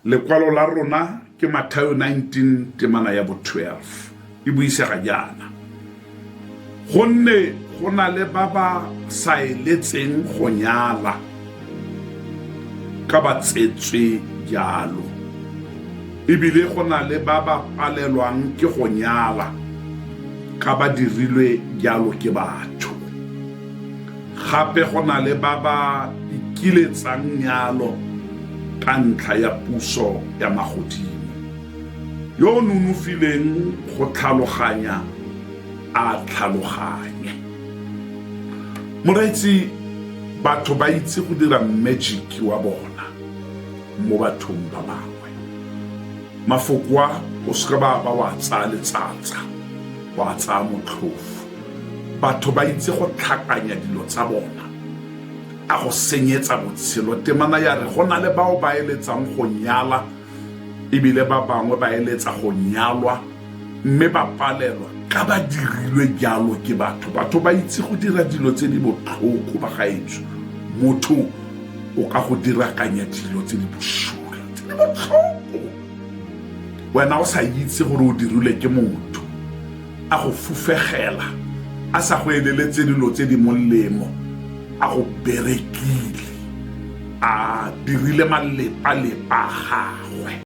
Lekwalo la rona ke Mathaio 19 temana ya bo 12. E buisega jaana, Gonne go na le ba ba sa eletseng go nyala, ka ba tsetswe jalo, ebile go na le ba ba palelwang ke go nyala, ka ba dirilwe jalo ke batho. Gape go na le ba ba ikiletsang nyalo ka ntlha ya puso ya magodimo. Yo o nonofileng go tlhaloganya a tlhaloganye. Moreetsi, batho ba itse go dira magic wa bona mo bathong ba bangwe. Mafoko a o seka ba ba wa tsaya letsatsa, wa tsaya motlhofo. Batho ba itse go tlhakanya dilo tsa bona, a go senyetsa botshelo. Temana ya re go na le bao ba eletsang go nyala ebile ba bangwe ba eletsa go nyalwa mme ba palelwa ka ba dirilwe jalo ke batho. Batho ba itse go dira dilo tse di botlhoko, bagaetsho. Motho o ka go dirakanya dilo tse di bosula, tse di botlhoko, wena o sa itse gore o dirilwe ke motho, a go fufegela, a sa go eleletse dilo tse di molemo, a go berekile, a dirile malepalepa a gagwe.